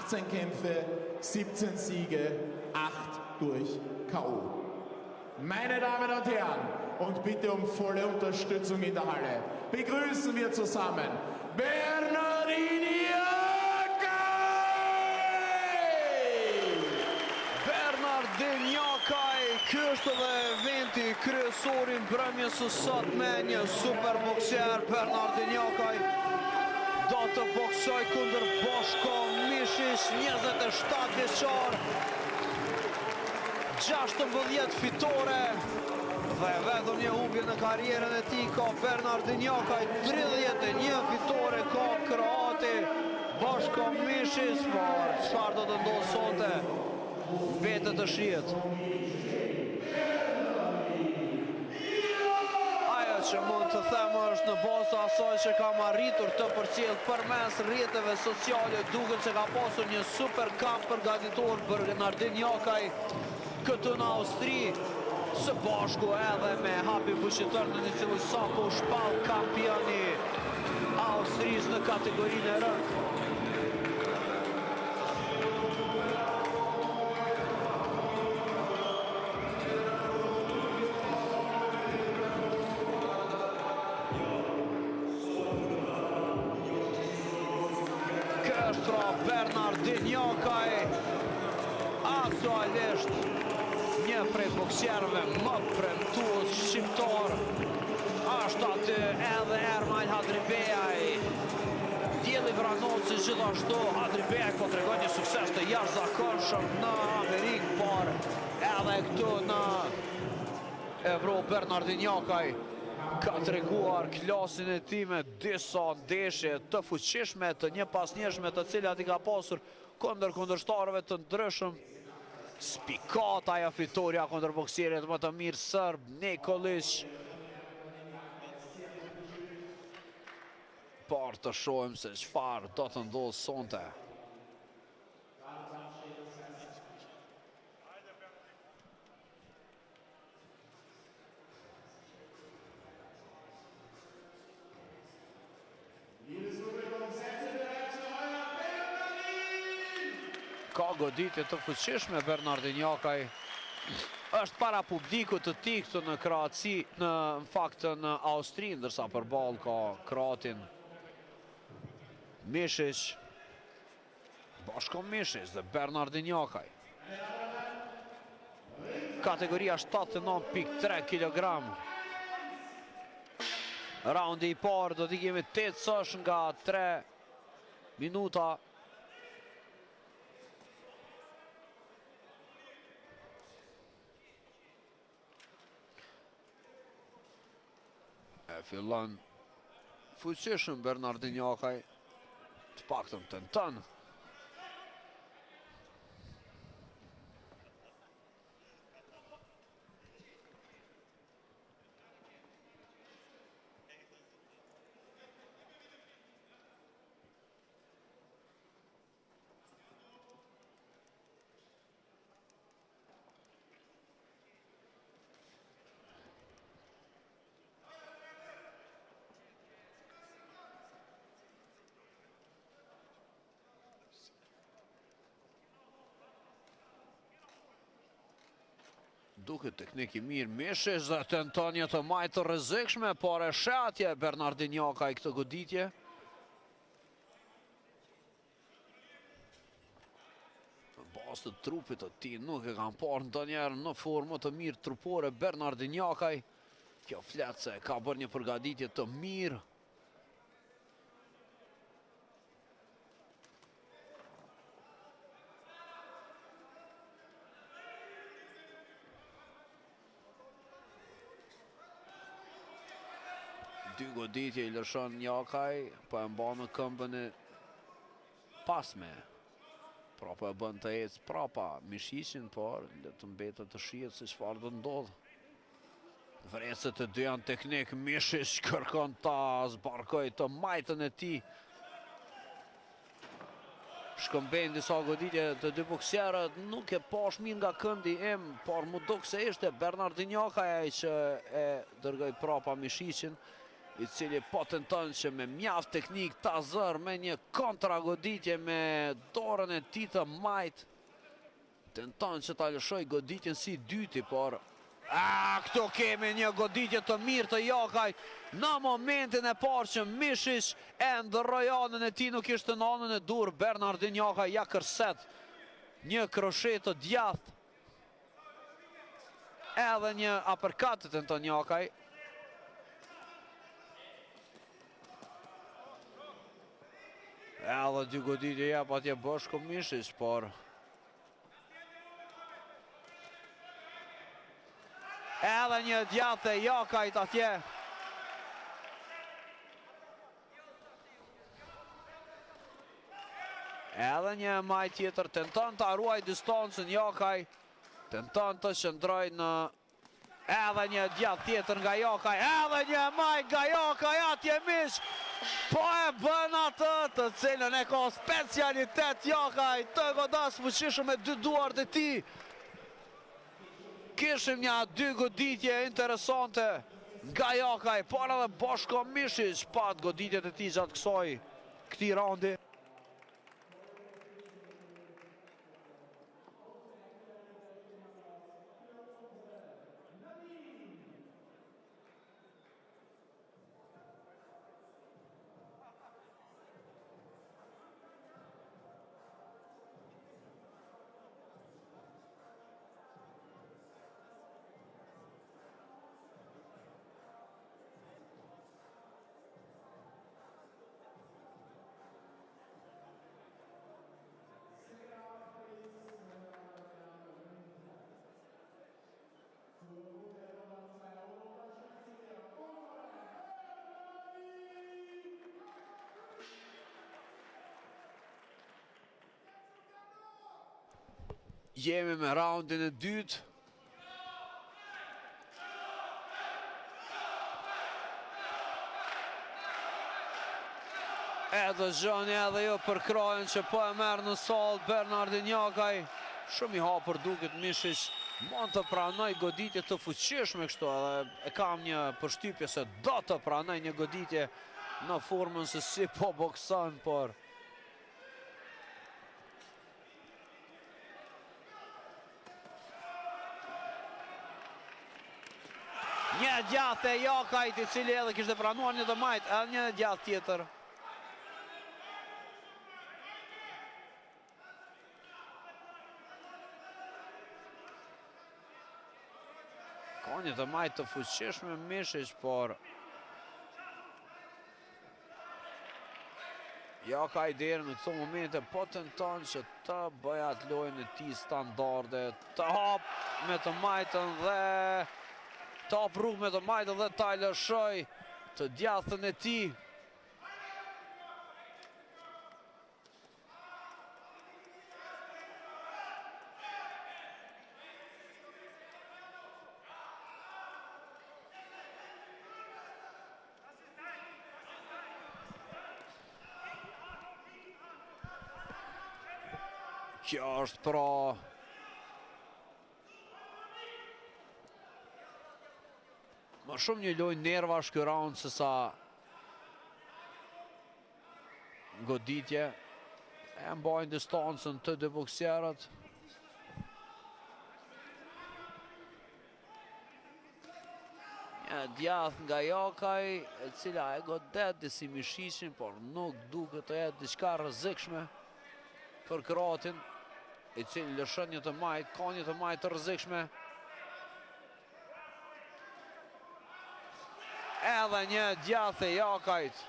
18 Kämpfe, 17 Siege, 8 durch K.O. Meine Damen und Herren, und bitte um volle Unterstützung in der Halle, begrüßen wir zusammen Bernardin Jakaj! Bernardin Jakaj, ky është dhe eventi kryesor i mbrëmjes së sotme, një super boksier Bernardin Jakaj do të boksojë kundër Boshko Mishiq, 27 vjeçar, 16 fitore dhe vetëm një humbje në karrierën e tij ka Bernardin Jakaj, 31 fitore ka kroati Boshko Mishiq, por çfarë do të ndodhë sonte? Mbetet të shihet. Ajo që mund të them është në bazë të asaj që kam arritur të përcjell përmes rrjeteve sociale, duket se ka pasur një super kamp përgatitor Bernardin Jakaj këtu në Austri, së bashku edhe me Hapi Vuçitërnën i cili sapo u shpall kampion i Austrisë në kategorinë e rëndë. Ky është pra Bernardin Jakaj, aktualisht një prej boksierëve më premtues shqiptar, është aty edhe Ermal Hadribeaj. Dielli Vranoci gjithashtu, Hadribeaj po tregon një sukses të jashtëzakonshëm në Amerikë, por edhe këtu në Evropë Bernardin Jakaj ka treguar klasin e tij me disa ndeshje të fuqishme, të njëpasnjëshme, të cilat i ka pasur kundër kundërshtarëve të ndryshëm. Spikat ajo fitorja kundër boksierit më të mirë serb, Nikoliq. Por të shohim se çfarë do të ndodhë sonte. Ka goditje të fuqishme Bernardin Jakaj. Është para publikut të tij këtu në Kroaci, në fakt në Austri, ndërsa përballë ka kroatin Mishiq. Boshko Mishiq dhe Bernardin Jakaj. Kategoria 79.3 kg. Raundi i parë do t'i kemi 8 sosh nga 3 minuta. E fillon fuqishëm Bernardin Jakaj, të paktën tenton. Duket teknik i mirë Mishiq dhe tenton një të majtë të rrezikshme, por e sheh atje Bernardin Jakaj këtë goditje. Në bazë të trupit të tij nuk e kam parë ndonjëherë në formë të mirë trupore Bernardin Jakaj. Kjo flet se ka bërë një përgatitje të mirë. Dy goditje i lëshon Jakaj, po e mban në këmbën e pasme. Pra po e bën të ecë prapa Mishiqin, por le të mbetet të shihet se çfarë do të ndodhë. Vërehet se të dy janë teknik, Mishiq kërkon ta zbarkojë të majtën e tij. Shkëmbejnë disa goditje të dy boksierët, nuk e pashë mirë nga këndi im, por m'u duk se ishte Bernardin Jakaj ai që e dërgoi prapa Mishiqin. i cili po tenton që me mjaft teknikë ta zërë me një kontragoditje me dorën e tij të majtë. Tenton që ta lëshojë goditjen si i dyti, por A, këtu kemi një goditje të mirë të Jakajt në momentin e parë që Mishiq e ndërroi anën e tij, nuk ishte në anën e duhur Bernardin Jakaj ja kërset një kroshe të djathtë. Edhe një uppercut të tenton Jakaj. Edhe dy goditje jep atje Boshko Mishiq, por Edhe një djathtë e Jakajt atje. Edhe një majtë tjetër, tenton ta ruajë distancën Jakaj, tenton të qëndrojë në Edhe një djathtë tjetër nga Jakaj, edhe një majtë nga Jakaj, atje miq, po e bën atë të cilën e ka specialitet Jakaj, të godasë fuqishëm me dy duart e tij. Kishim nja dy goditje interesante nga Jakaj, por edhe Boshko Mishiq pat goditjet e tij gjatë kësaj këtij raundi. Jemi me raundin e dytë. E dëgjoni edhe ju përkrahjen që po e merr në sallë Bernardin Jakaj. Shumë i hapur duket Mishiq. Mund të pranojë goditje të fuqishme kështu edhe e kam një përshtypje se do të pranojë një goditje në formën se si po bokson, por Një djathtë e Jakajt, i cili edhe kishte pranuar një të majtë, edhe një djathtë tjetër. Ka një të majtë të fuqishme Mishiq, por Jakaj deri në këto momente po tenton që të bëjë atë lojën e tij standarde, të hapë me të majtën dhe të hapë rrugë me të majtën dhe ta lëshojë të djathtën e tij. Kjo është pra Më shumë një lojë nervash ky round se sa goditje. E mbajnë distancën të dy boksierët. Një djathtë nga Jakaj, e cila e godet disi Mishiqin, por nuk duket të jetë diçka e rrezikshme për kroatin, i cili lëshon një të majtë, ka një të majtë të rrezikshme. Edhe një djathtë e Jakajt.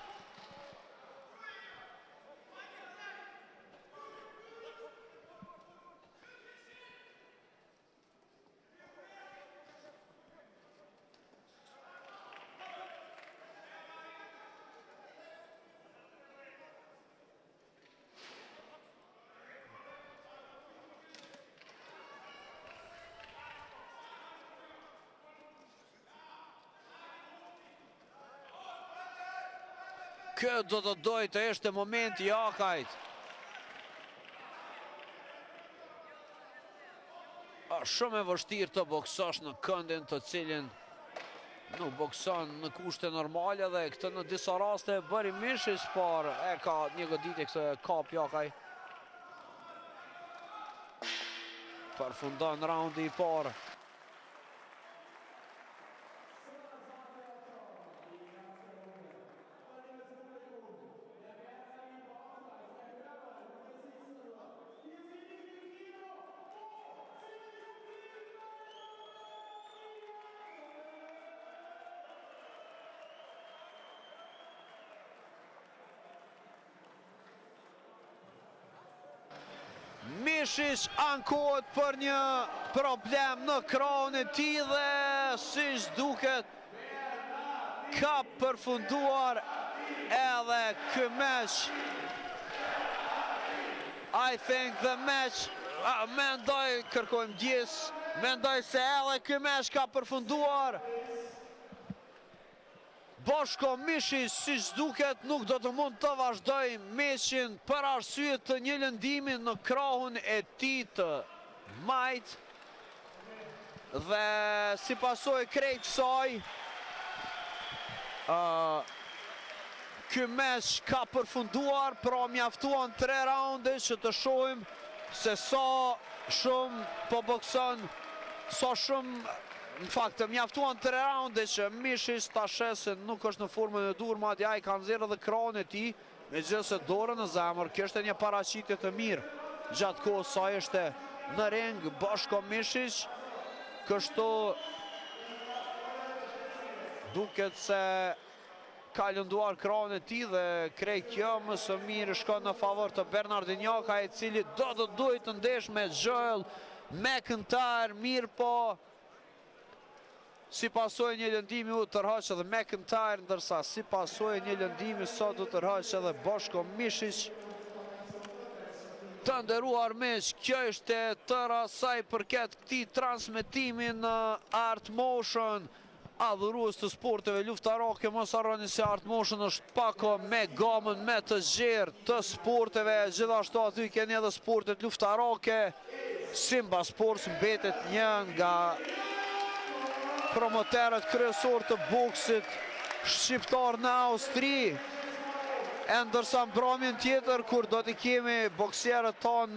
Ky do të duhej të ishte momenti i Jakajt. Është shumë e vështirë të boksosh në këndin të cilin Nuk bokson në kushte normale dhe këtë në disa raste e bëri Mishiq, por e ka një goditje këtë e kap Jakaj. Përfundon raundi i parë. Mishiq ankohet për një problem në krahun e tij dhe siç duket Ka përfunduar edhe ky meç. I think the match, mendoj, kërkojmë ndjesë, mendoj se edhe ky meç ka përfunduar. Boshko Mishiq, siç duket, nuk do të mund të vazhdojë meçin për arsye të një lëndimi në krahun e tij të majtë. Dhe si pasojë krejt kësaj, ky meç ka përfunduar, pra mjaftuan 3 raunde që të shohim se sa shumë po bokson, sa shumë, në fakt, mjaftuan 3 raunde që Mishiq ta sheh se nuk është në formën e duhur, madje ai ka nxjerrë edhe krahun e tij, Megjithëse dorën në zemër, kishte një paraqitje të mirë gjatë kohës sa ishte në ring Boshko Mishiq. Kështu duket se ka lënduar krahun e tij dhe krejt kjo më së miri shkon në favor të Bernardin Jakaj, i cili do të duhej të ndeshë me Joel McIntyre, mirëpo Si pasojë e një lëndimi u tërhoq edhe McIntyre, ndërsa si pasojë e një lëndimi sot u tërhoq edhe Boshko Mishiq. Të nderuar miq, kjo ishte e tëra sa i përket këtij transmetimi në Art Motion. Adhurues të sporteve luftarake, mos harroni se Art Motion është pako me gamën më të gjerë të sporteve, gjithashtu aty keni edhe sportet luftarake. Simba Sports mbetet një nga promoterët kryesorë të boksit shqiptar në Austri. E ndërsa mbrëmjen tjetër kur do t'i kemi boksierët tanë.